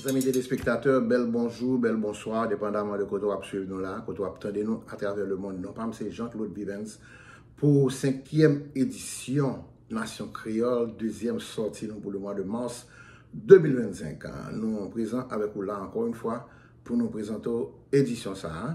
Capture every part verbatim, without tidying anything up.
Zanmi telespektatè, bèl bonjou, bèl bonswa, depandaman de kote w ap swiv nou la, kote w ap tande nou atravè lemonn. Non pa m se Jean Claude Vivens pou senkyèm edisyon Nasyon Kreyòl, dezyèm sòti nou pou le mwa de mas de mil vennsenk. Nou prezan avèk ou la ankò yon fwa pou nou prezante w edisyon sa a.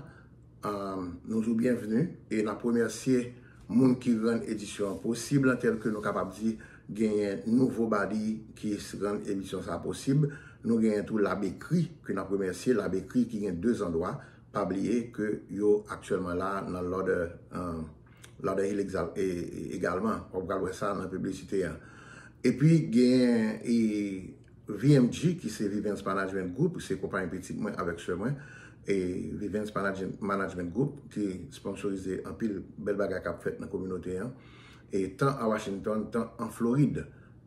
Um, nou di w byenvni e n ap remèsye moun ki rann edisyon an posib, tèlke nou kapab di genyen Nouvo Body ki rann edisyon sa a posib. Nou genyen tou Labekri ke n ap remèsye, Labekri ki gen de zandwa, pa bliye ke yo aktyèlman la nan Lauder, um, Lauder Hill egzal-, e, e, egalman. W ap pral wè sa nan piblisite an. Epi genyen, e, V M G, ki se Vivens Management Group, se konpayi pitit mwen avèk sè mwen, e Vivens Manage-, Management Group, ki sponsorize anpil bèl bagay k ap fèt nan kominote an, e tan a Washington, tan an Florid.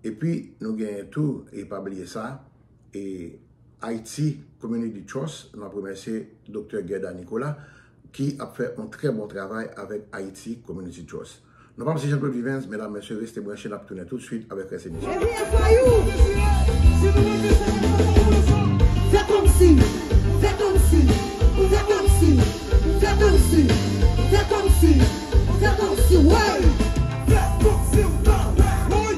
Epi, nou genyen tou, e pa bliye sa, e Haiti Community Trust, nou ap remèsye Doktè Guerda Nicolas, ki ap fè yon trè bon travay avèk Haiti Community Trust. Non pa m se Jean Claude Vivens, medam, mesye, reste branche, n ap tounen tout swit avèk rès emisyon. Epi F I U, si nou mete sa nan fè kòmsi, fè kòmsi, fè kòmsi, fè kòmsi, fè kòmsi, fè kòmsi, wey! Fè kòmsi w pa wè, wey!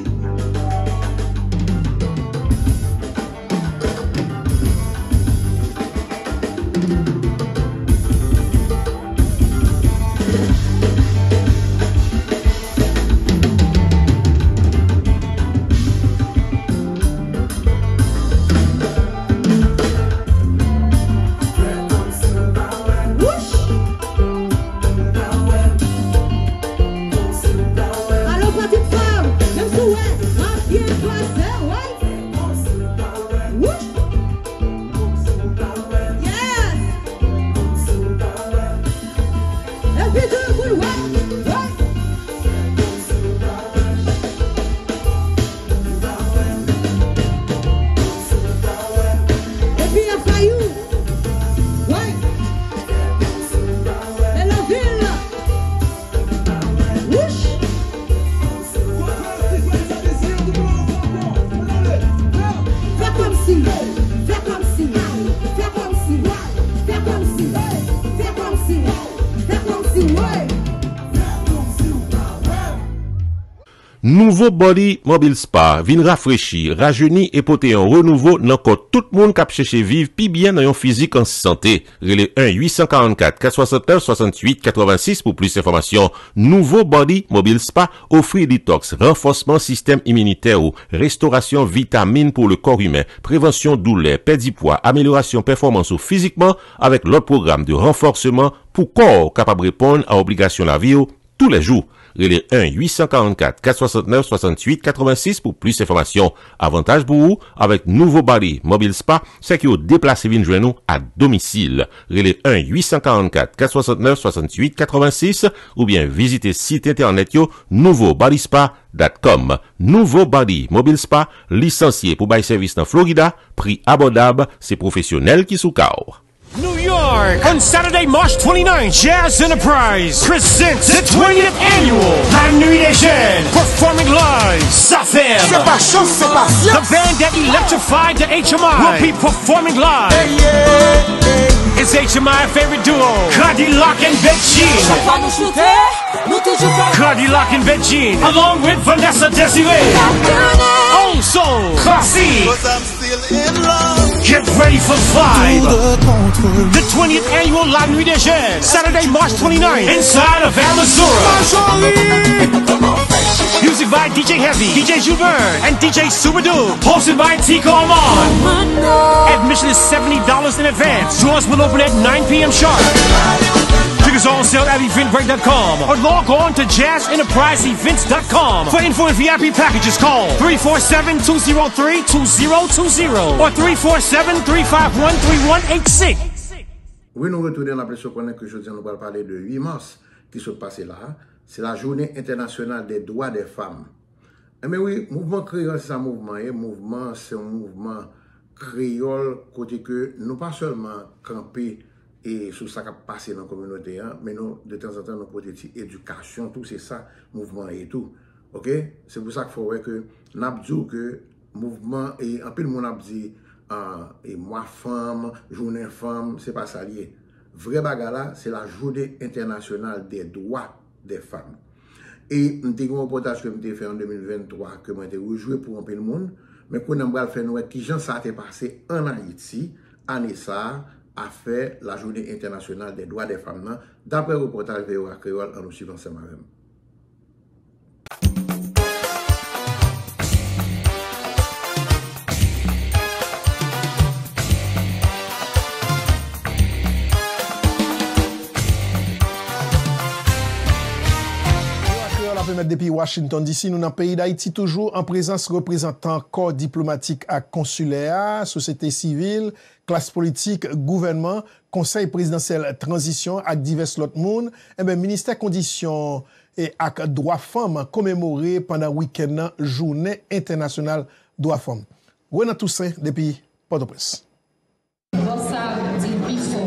Alo, pitit frè, menm si w wè, m ap byen pase, wi. Wouch! Yes! Epi tou pou l wè, wè. Epi F I U, wè. Bèl anpil. Wouch! Fè kòmsi, fè kòmsi, fè kòmsi, fè kòmsi, fè kòmsi, fè kòmsi, wey! Nouvo Body Mobile Spa vin rafrechi, rajeni e pote yon renouvo nan kò tout moun k ap chèche viv pi byen nan yon fizik an sante. Rele un huit cent quarante-quatre, quatre cent soixante-neuf, soixante-huit, quatre-vingt-six pou plis enfòmasyon. Nouvo Body Mobile Spa ofri detox, ranfòsman sistèm iminitè ou, restorasyon vitamin pou le corps humain, prevansyon doulè, pèdi pwa, amelyorasyon pèfòmans ou fizikman, avèk lòt pwogram de ranfòsman pou kò w kapab reponn a obligasyon lavi w toulèjou. Rele un huit cent quarante-quatre, quatre cent soixante-neuf, soixante-huit, quatre-vingt-six pou plis enfòmasyon. Avantaj pou ou, avèk Nouvo Body Mobile Spa, se ke yo deplase vin jwenn ou a domisil. Rele un huit cent quarante-quatre, quatre cent soixante-neuf, soixante-huit, quatre-vingt-six oubyen vizite sit entènèt yo nouvo body spa dot com. Nouvo Body Mobile Spa, lisansye pou bay sèvis nan Florida, pri abòdab, se pwofesyonèl ki sou ka w. New York, on Saturday, March twenty-ninth, Jazz Enterprise presents the twentieth annual La Nuit des Jeunes, performing live, Zafèm. C'est pas chaud, c'est pas vieux. The band that electrified the H M I will be performing live. Hey, yeah, yeah. It's H M I favorite duo, Cadillac and Bedjine. Chaque fois nous shooter, nous toujours faire Cadillac and Bedjine, along with Vanessa Desiré. Back in the day. Also, Classy. Get ready for vibe. The twentieth annual La Nuit des Jeunes, Saturday, March twenty-ninth, inside of Amazura. Music by D J Heavy, D J Joubert, and D J Super Duke. Hosted by Tico Amon. Admission is seventy dollars in advance. Doors will open at nine p.m. sharp. Tickets are on sale at eventbrite dot com or log on to jazz enterprise events dot com. For info and V I P packages, call three four seven, two zero three, two zero two zero or three four seven, three five one, three one eight six. Wi, nou retounen, n ap lese w konnen ke jodi a nou pral pale de uit mas ki sot pase la a. Se la jounen entènasyonal dè dwa dè fanm. Enben wi, mouvman kreyòl, se sa mouvman ye. Mouvman, se yon mouvman kreyòl kote ke nou pa sèlman kanpe e sou sa k ap pase nan kominote an, men nou, de tanzantan, nou pote ti edikasyon tou, se sa mouvman an ye tou. Oke? Se pou sa k fè w wè ke n ap di w ke mouvman, e anpil moun ap di, an, e mwa fanm, jounen fanm, se pa sa l ye. Vrè bagay la, se la journée internationale des droits des femmes. E m te gen yon repòtaj ke m te fè an de mil venntwa ke mwen te rejwe pou anpil moun, men kounye a m pral fè nou wè kijan sa te pase ann Ayiti, ane sa a, afè la journée internationale des droits des femmes nan, daprè repòtaj V O A Kreyòl, ann nou swiv ansanm avè m. V O A Kreyòl ap emèt depi Washington D C. Nou nan peyi Dayiti toujou, an prezans reprezantan kò diplomatik ak konsilè a, sosyete sivil, klas politik, gouvènman, Konsèy Prezidansyèl Tranzisyon ak divès lòt moun, enben, Ministè Kondisyon e ak Dwa Fanm komemore pandan wikenn nan Jounen Entènasyonal Dwa Fanm. Renan Toussaint depi Pòtoprens. Bòs sa di pi fò.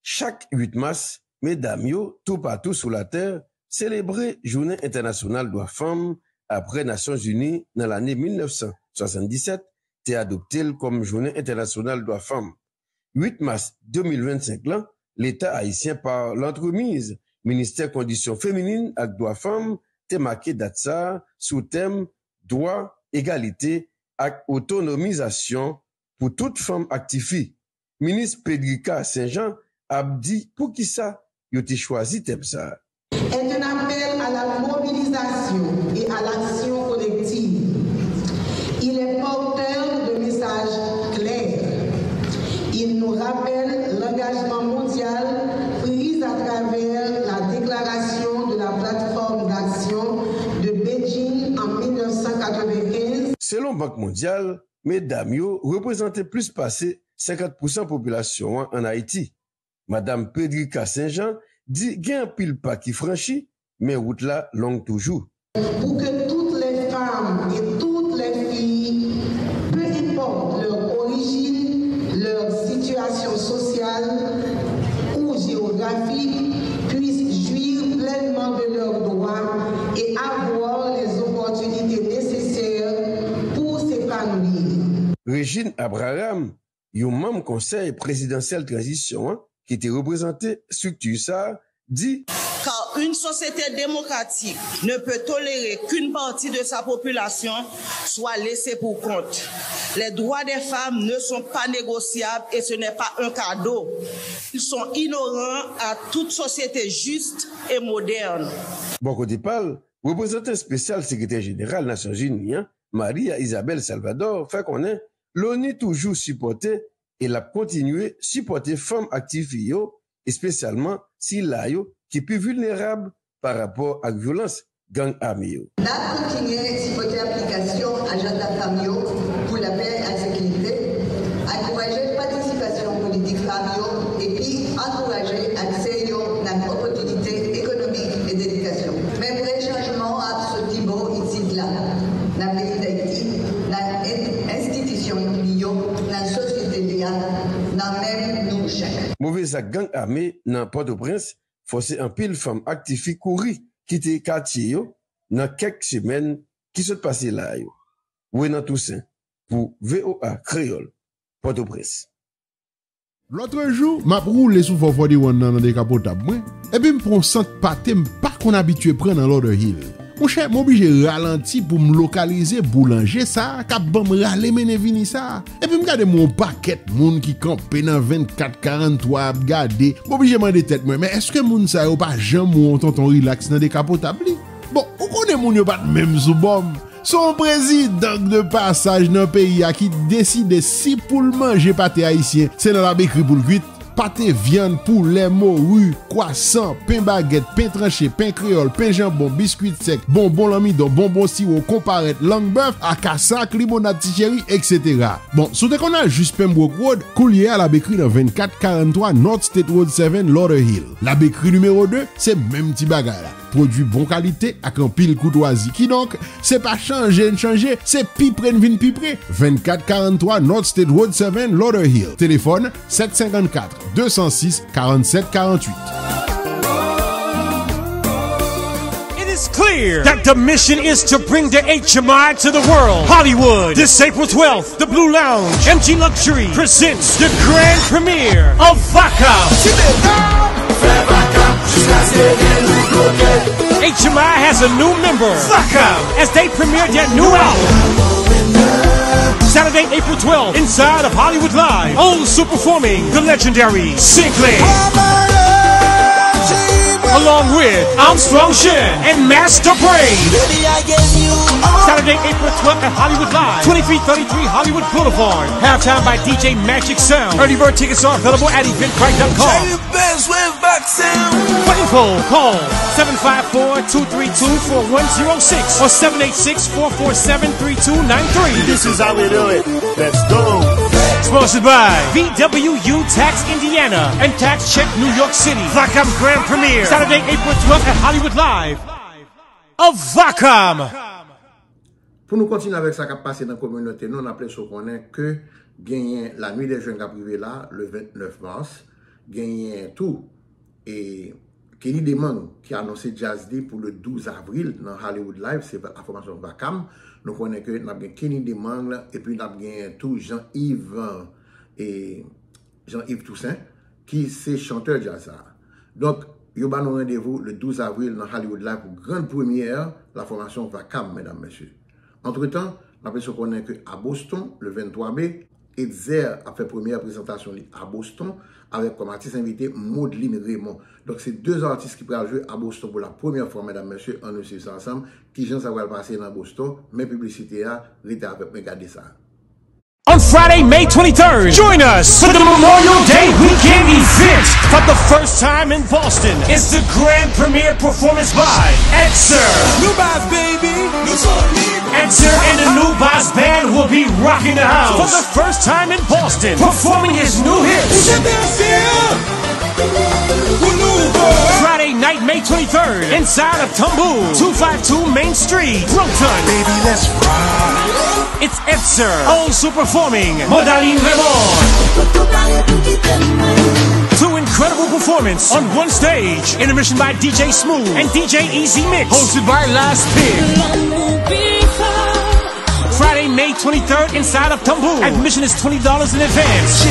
Chak uit mas, medam yo toupatou sou latè selebre Jounen Entènasyonal Dwa Fanm apre Nasyonzini nan lane mil nèf san swasanndisèt te adopte l kòm Jounen Entènasyonal Dwa Fanm. Uit mas de mil vennsenk lan, Leta ayisyen, pa lantremiz Ministè Kondisyon Feminin ak Dwa Fanm, te make dat sa a sou tèm Dwa, Egalite ak Otonomizasyon pou tout fanm ak tifi. Minis Pedricka Saint-Jean ap di poukisa yo te chwazi tèm sa a. Est un appel à la mobilisation et à l'action collective. Il est porteur de messages clairs. Il nous rappelle l'engagement mondial pris à travers la déclaration de la plateforme d'action de Beijing en mille neuf cent quatre-vingt-quinze. Selon Bank Mondyal, medam yo reprezante plis pase senkant pousan popilasyon an ann Ayiti. Madanm Pedricka Saint-Jean di gen anpil pa ki franchi, men wout la long toujou. Pour que toutes les femmes et toutes les filles, peu importe leur origine, leur situation sociale ou géographique, puissent jouir pleinement de leurs droits et avoir les opportunités nécessaires pour s'épanouir. Régine Abraham, yon manm Konsèy Prezidansyèl Tranzisyon an, ki te reprezante estrikti sa a, di, Car une société démocratique ne peut tolérer qu'une partie de sa population soit laissée pour compte. Les droits des femmes ne sont pas négociables et ce n'est pas un cadeau. Ils sont inhérents à toute société juste et moderne. Bò kote pa l, reprezantan espesyal Sekretè Jeneral Nasyonzini an, Maria Isabel Salvador, fè konnen Loni toujou sipòte e l ap kontinye sipòte fanm ak tifi yo, espesyalman sila yo ki pi vilnerab pa rapò ak vyolans gang ame yo. N ap kontinye sipòte aplikasyon ajanda fanm yo pou lapè ak sekirite, ankouraje patisipasyon politik fanm yo, epi ankouraje aksè yo nan opòtinite ekonomik e dedikasyon. Men vrè chanjman an ap soti bò isit la, nan peyi Dayiti, nan en-, enstitisyon li yo, nan sosyete li a, nan menm nou chak. Move zak gang ame nan Pòtoprens fòse anpil fanm ak tifi kouri kite katye yo nan kèk semèn ki sot pase la a yo. Renan Toussaint pou V O A Kreyòl, Pòtoprens. Lòtrejou, m ap woule sou fò fòtiwonn nan nan dekapotab mwen, epi m pran yon sant pate m pa konn abitye pran nan Lauderhill. Monchè, m oblije ralanti pou m lokalize boulanje sa a k ap ban m rale mennen vini sa a. Epi m gade m wè yon pakèt moun ki kanpe nan vennkat karannwa ap gade. M oblije mande tèt mwen, men èske moun sa yo pa janm wè yon tonton rilaks nan dekapotab li? Bon, ou konnen moun yo pa t menm sou bò m. Se yon prezidan k de pasaj nan peyi a ki deside si pou l manje pate ayisyen, se nan Labekri pou l kwit. Pate vyann, poulè, mori, kwasan, pen bagèt, pen tranche, pen kreyòl, pen janbon, biskwit sèk, bonbon lanmidon, bonbon siwo, konparèt, lang bèf, akasa ak limonad Ti Cheri, etsetera. Bon, si w te konn al jis Pembroke Road, koulye a Labekri nan vennkat karannwa North State Road seven, Lauderhill. Labekri nimewo de, se menm ti bagay la. Pwodui bon kalite ak anpil koutwazi. Kidonk, se pa chanje n chanje, se pi pre n vin pi pre. Vennkat karannwa North State Road seven, Lauderhill. Telefòn, sèt senkannkat, de san sis, karannsèt karanntuit. It is clear clear that the mission is to bring the H M I to the world. Hollywood, this April twelfth, the Blue Lounge, M G Luxury presents the grand premiere of Vakam. H M I has a new member, Vakam, as they premiere their new album. Saturday, April twelfth, inside of Hollywood Live, also performing the legendary Sinclair, along with Armstrong Shen and Master Brain. Saturday, April twelfth at Hollywood Live, twenty-three thirty-three Hollywood Boulevard. Halftime by D J Magic Sound. Early bird tickets are available at eventbrite dot com. For info, call seven five four, two three two, four one zero six or seven eight six, four four seven, three two nine three. This is how we do it. Let's go. Sponsored by V W U Tax Indiana and Tax Check New York City. Vakam Grand Premiere, Saturday, April twelfth at Hollywood Live. Of Vakam. Pou nou kontinye avèk sa k ap pase nan kominote nou, n ap lese w konnen ke genyen la nuit des jeunes k ap rive la, le vennèf mas, genyen tou e Kenny Demang ki anonse djaz li pou le douz avril nan Hollywood Live, se la fòmasyon Vakam. Nou konnen ke n ap gen Kenny Demang epi n ap gen tou Jean Yves, e, Jean Yves Toussaint, ki se chantè djaz sa a. Donk, yo ba nou randevou le douz avril nan Hollywood Live pou grann premyè la fòmasyon Vakam, medam, mesye. Antretan, n ap lese w konnen ke a Boston, le venntwa me, Etzer ap fè premyè prezantasyon li a Boston avèk kòm atis envite Modeline Raymond. Donk, se de atis ki pral jwe a Boston pou la premyè fwa, medam, mesye, ann nou swiv sa ansanm. Kijan sa pral pase nan Boston? Men piblisite a, rete avèk mwen, gade sa. On Friday, May twenty-third, join us for the Memorial Day weekend event. For the first time in Boston, it's the grand premiere performance by Etzer. New Boss, baby. Etzer and the New Boss Band will be rocking the house for the first time in Boston, performing his new hits. Friday night, May twenty-third, inside of Tambou, two five two Main Street, Brockton. Baby, let's ride. It's Etzer, also performing Modeline Raymond. Two incredible performances on one stage. Intermission by D J Smooth and D J Easy Mix. Hosted by Last Pick. Friday, May twenty-third, inside of Tambou. Admission is twenty dollars in advance.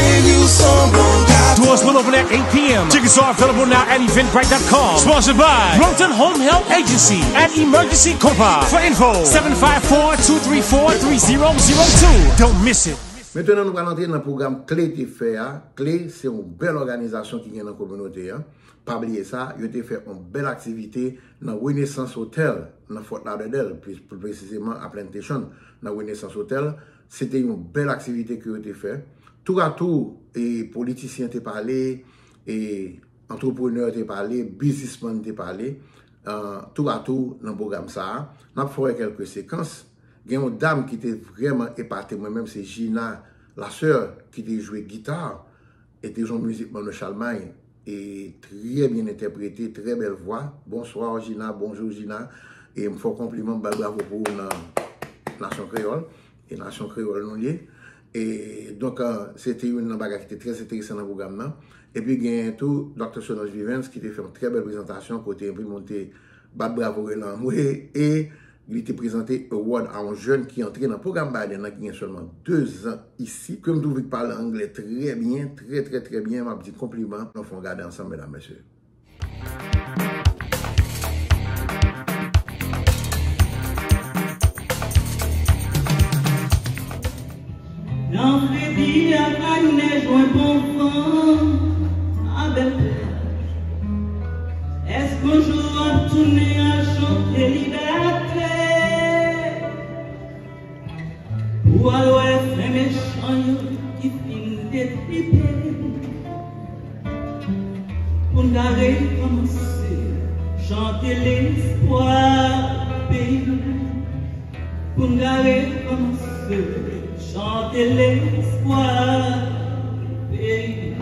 Doors will open at eight p.m. Tickets are available now at eventbrite dot com. Sponsored by Brockton Home Health Agency and Emergency Compa. For info, seven five four, two three four, three zero zero two. Don't miss it. Mentnan, nou pral antre nan pwogram Kle te fè a. Kle se yon bèl òganizasyon ki gen nan kominote a. Pa bliye sa, yo te fè yon bèl aktivite nan Renaissance Hotel, nan Fort Lauderdale, pli, pli presizeman a Plantation, nan Renaissance Hotel. Se te yon bèl aktivite ke yo te fè. Toupatou, e, politisyen te pale, e, antreprenè te pale, biznismann te pale, e, toupatou nan pwogram sa a. N ap fè w wè kèlke sekans. Gen yon dam ki te vrèman epate mwen menm, se Gina Lasseur, ki te jwe gita. E te yon mizik Manno Chalmay, e trè byen entèprete, trè bèl vwa. Bonsoir Gina, bonjou Gina. E m fè w konpliman, m ba l bravo pou ou nan Nasyon Kreyòl. E Nasyon Kreyòl nou ye. E donk, e, se te youn nan bagay ki te trè enteresan nan pwogram nan. Epi genyen tou Doktè Solange Vivens ki te fè yon trè bèl prezantasyon kote epi moun te bat bravo, rele anmwe, e li te prezante award a yon jèn ki antre nan pwogram Biden nan ki gen sèlman dezan isi, ke m twouve ki pale anglè trè byen, trè, trè, trè byen. M ap di konpliman, nou fè yon gade ansanm, medam, mesye. Nan fredi ak nèj mwen pran fan a bèl plaj. Èske yon jou w ap tounen al chante libète? Pou al wè fen mechan yo ki fin detripe. Pou n ka rekòmanse chante lespwa peyi. Pou n ka rekòmanse chante lespwa peyi.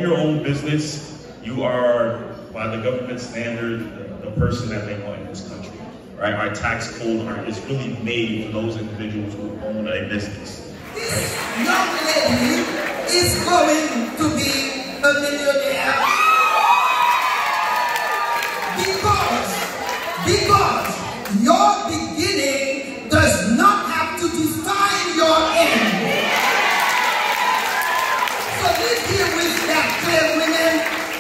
Your own business, you are, by the government standard, the, the person that they want in this country, right? Our tax code are, is really made for those individuals who own a business. This young lady is going to be a millionaire because, because your beginning does not have to define your end. So leave here with that, clear women.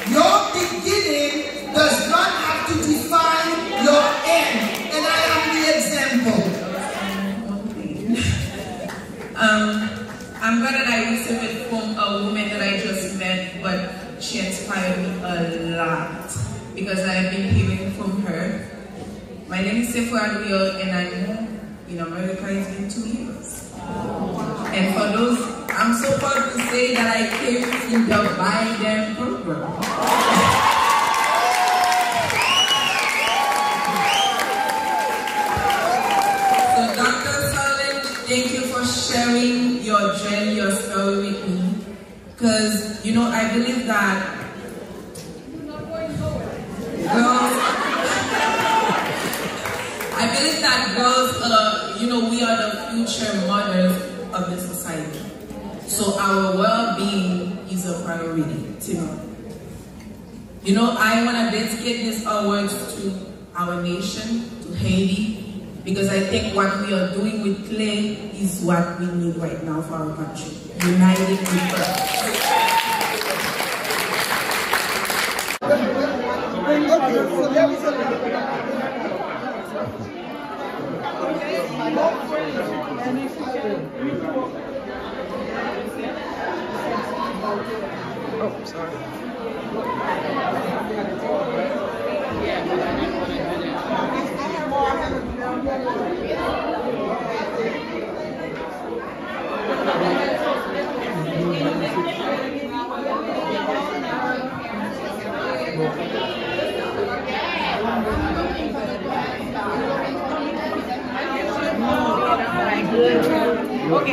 Your beginning does not have to define your end. And I am the example. Um, I'm glad that I received it from a woman that I just met, but she inspired me a lot because I have been hearing from her. My name is Sephora Duyol, and I moved in America. It's been two years. And for those, I'm so proud to say that I came in the Biden program. So, Doctor Saleh, thank you for sharing your journey, your story with me. Because, you know, I believe that girls, I believe that girls, uh, you know, we are the future mothers of the society. So our well-being is a priority to me. You know, I want to dedicate this award to our nation, to Haiti, because I think what we are doing with clay is what we need right now for our country. United we grow. Oh, sorry. Ok.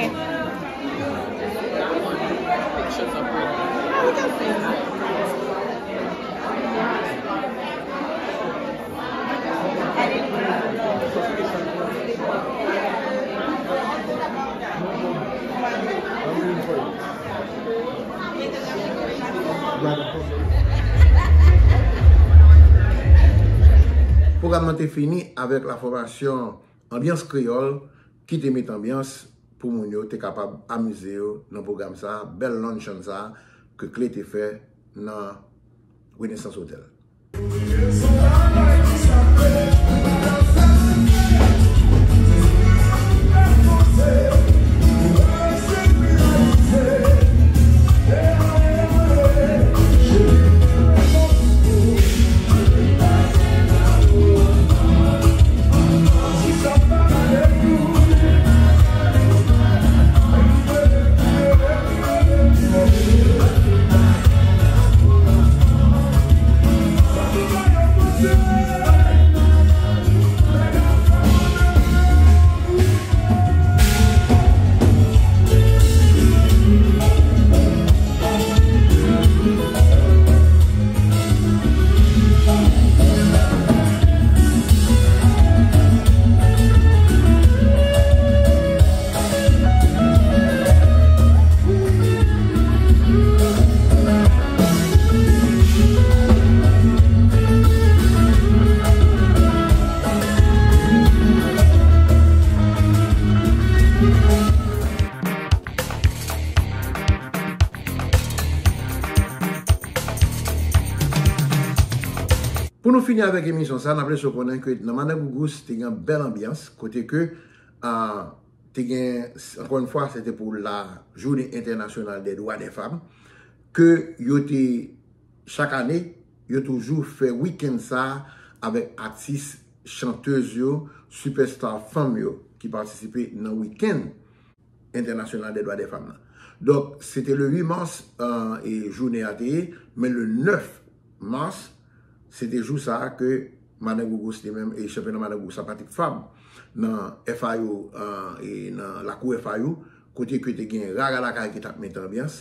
Pwogram nan te fini avèk la fòmasyon Anbyans Kreyòl ki te met anbyans pou moun yo te kapab amize yo nan pwogram sa a, bèl luncheon sa a ke Kle te fè nan Renaissance Hotel. Pou nou fini avèk emisyon sa, n ap lese w konnen ke nan Madan Gougous te gen bèl anbyans, kote ke, a, te gen, ankò yon fwa, se te pou la Journée Internationale des Droits des Femmes, ke yo te, chak ane, yo toujou fè wikenn sa avèk atis, chantèz yo, sipèsta fanm yo ki patisipe nan wikenn entènasyonal dè dwa dè fanm nan. Donk, se te le uit mas, e, jounen an te ye, men le nèf mas, se te jou sa a ke Madan Gougous li menm, e chanpyona Madan Gougous la, Patrick Fabre, nan F I O, e nan lakou F I O, kote ke te gen Rara Lakay ki t ap mete anbyans,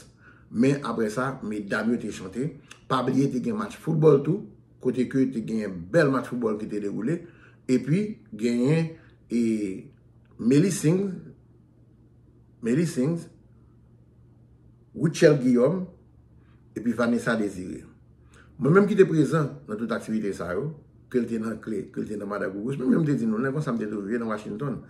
Men apre sa, medam yo te chante. Pa bliye te gen match foutbòl tou, kote ke te gen bèl match foutbòl ki te dewoule. Epi, genyen e Melly Sings, Melly Sings, Rutshelle Guillaume, epi Vanessa Désiré. Mwen menm ki te prezan nan tout aktivite sa yo, ke l te nan kle, ke l te nan Madan Gougous, mwen menm te di nou, lè konsa m te toujou ye nan Washington.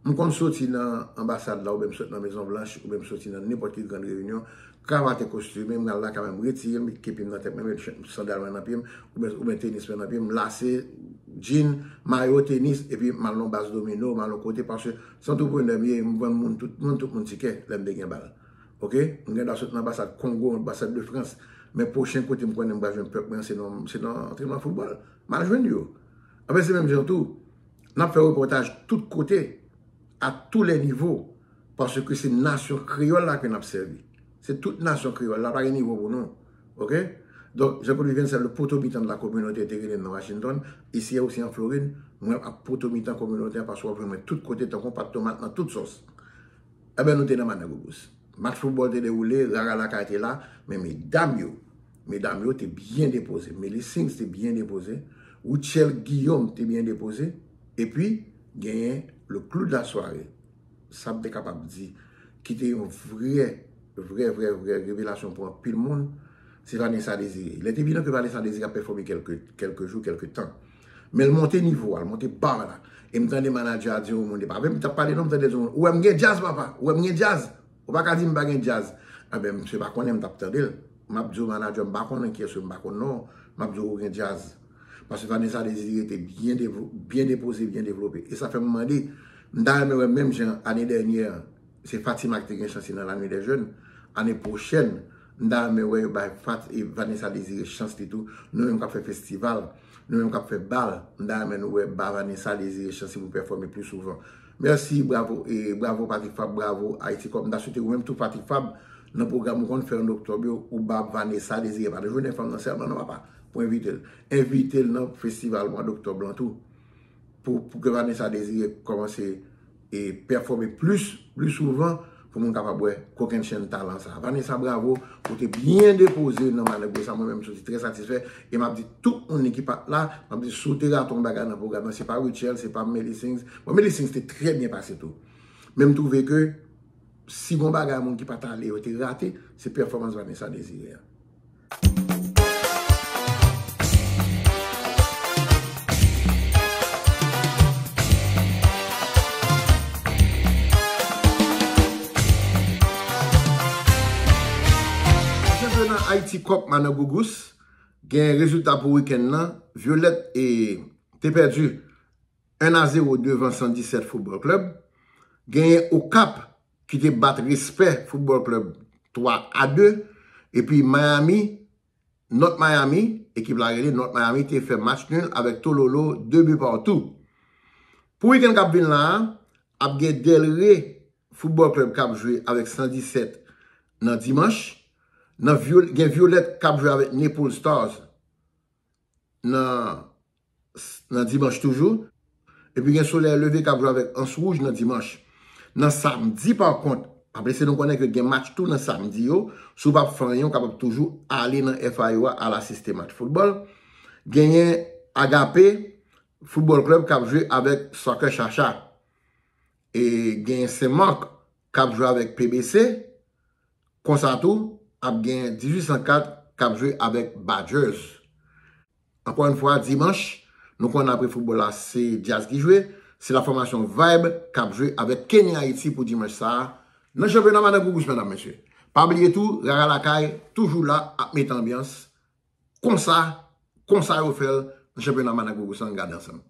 M konn soti nan anbasad la, oubyen m soti nan Mezon Blanch, oubyen m soti nan nenpòt ki gran reyinyon, kravate kostime, m al lakay mwen, m retire m, kepi m nan tèt mwen, met sandal mwen nan pye m, oubyen, oubyen tenis mwen nan pye m, lase, jean, mayo, tenis, epi m al nan baz domino, m al yon kote, paske se antreprenè m ye, m vann moun tout, moun tout moun tikè, lè m te gen bal. Oke? M gen dwa sot nan anbasad Kongo, anbasad de Frans, men pwochen kote m konnen m pral jwenn pèp mwen, se nan, se nan antrenman foutbòl. M al jwenn yo. Anben, se menm jan tou, n ap fè repòtaj tout kote, à tous les niveaux, paske se nasyon kreyòl la ke n ap sèvi. Se tout nasyon kreyòl la, pa gen nivo pou nou. Oke? Donk, Jean-Claude Vivienne, c'est le poteau mitan de la communauté, te rele m nan Washington, isi a osi an Florid, mwen ap poteau mitan kominote a, paske w ap jwenn mwen tout kote, tankou pat tomat nan tout sòs. Enben, nou te nan Madan Gougous. Match foutbòl te dewoule, rara lakay te la, men medam yo, medam yo te byen depoze. Melly Sings te byen depoze, Rutshelle Guillaume te byen depoze, epi genyen le clou de la soirée. Sa m te kapab di, ki te yon vrè, vrè, vrè, vrè revelasyon pou anpil moun, se Vanessa Désiré. Lè te evidan ke Vanessa Désiré ap pèfòme kèlke, kèlke jou, kèlke tan. Men l monte nivo a, l monte ba la. E m tande manadjè a di yon moun, e pa avè m, m t ap pale non, m tande l di yon moun, ou wè m gen djaz, papa, ou wè m gen djaz. Ou pa ka di m pa gen djaz. Anben, misye pa konnen m t ap tande l. M ap di w, manadjè, m pa konnen kiyès ou, m pa konn non. M ap di w, ou gen djaz. Paske Vanessa Désiré te byen devo-, byen depoze, byen devlope. E sa fè m mande, m ta renmen wè menm jan ane dènyè, se Fatima ki te gen chans li nan La Nuit des Jeunes. Ane pwochèn, m ta renmen wè yo bay Fat-, e Vanessa Désiré chans li tou. Nou menm k ap fè festival, nou menm k ap fè bal, m ta renmen nou wè ba Vanessa Désiré chans li pou pèfòme pli souvan. Mèsi, bravo, e bravo Patrick Fabre, bravo Haïti Cop. M ta swete ou menm tou Patrick Fabre, nan pwogram ou konn fè an oktòb yo, ou ba Vanessa Désiré, pa jwenn fanm nan sèlman non papa, pou envite l. Envite l nan festival mwa doktòb lan tou. Pou, pou ke Vanessa Désiré kòmanse e pèfòme plis, pli souvan, pou moun kapab wè kokennchenn talan sa. Vanessa, bravo, ou te byen depoze nan Madan Gougous sa, mwen menm m soti trè satisfè, e m ap di tout moun ki pa t la, m ap di si w te rate yon bagay nan pwogram nan, se pa Rutshelle, se pa Melly Sings. Bon, Melly Sings te trè byen pase tou. Men m twouve ke si gon bagay moun ki pa t ale yo te rate, se pèfòmans Vanessa Désiré a. Chanpyona Haïti Cop Madan Gougous gen rezilta pou wikenn nan. Violet e te pèdi un à zéro devan San Disèt Football Club. Genyen Okap ki te bat Respè Football Club twa a de. Epi Miami, North Miami, ekip la rele North Miami, te fè match nul avèk Tololo, de bi partou. Pou wikenn k ap vin la a, ap gen Delray Football Club k ap jwe avèk San Disèt nan dimanch. Nan Viol-, gen Violet k ap jwe avèk Naples Stars nan, nan dimanch toujou. Epi gen Solèy Leve k ap jwe avèk Ans Wouj nan dimanch. Nan samdi, pa kont, m ap lese nou konnen ke gen match tou nan samdi yo. Si w p ap fè anyen, w kapab toujou ale nan F I O a, al asiste match foutbòl. Genyen Agape Football Club k ap jwe avèk Soccer Chacha. E genyen Sen Mak k ap jwe avèk P B C. Konsa tou, ap gen dizuit san kat k ap jwe avèk Badgers. Ankò yon fwa, dimanch, nou konn apre foutbòl la, se djaz ki jwe, se la fòmasyon Vibe k ap jwe avèk Kenny Haiti pou dimanch sa a, nan chanpyona Madan Gougous, medam, mesye. Pa bliye tou, Rara Lakay, toujou la, ap mete anbyans. Konsa, konsa yo fè l nan chanpyona Madan Gougous, ann gade ansanm.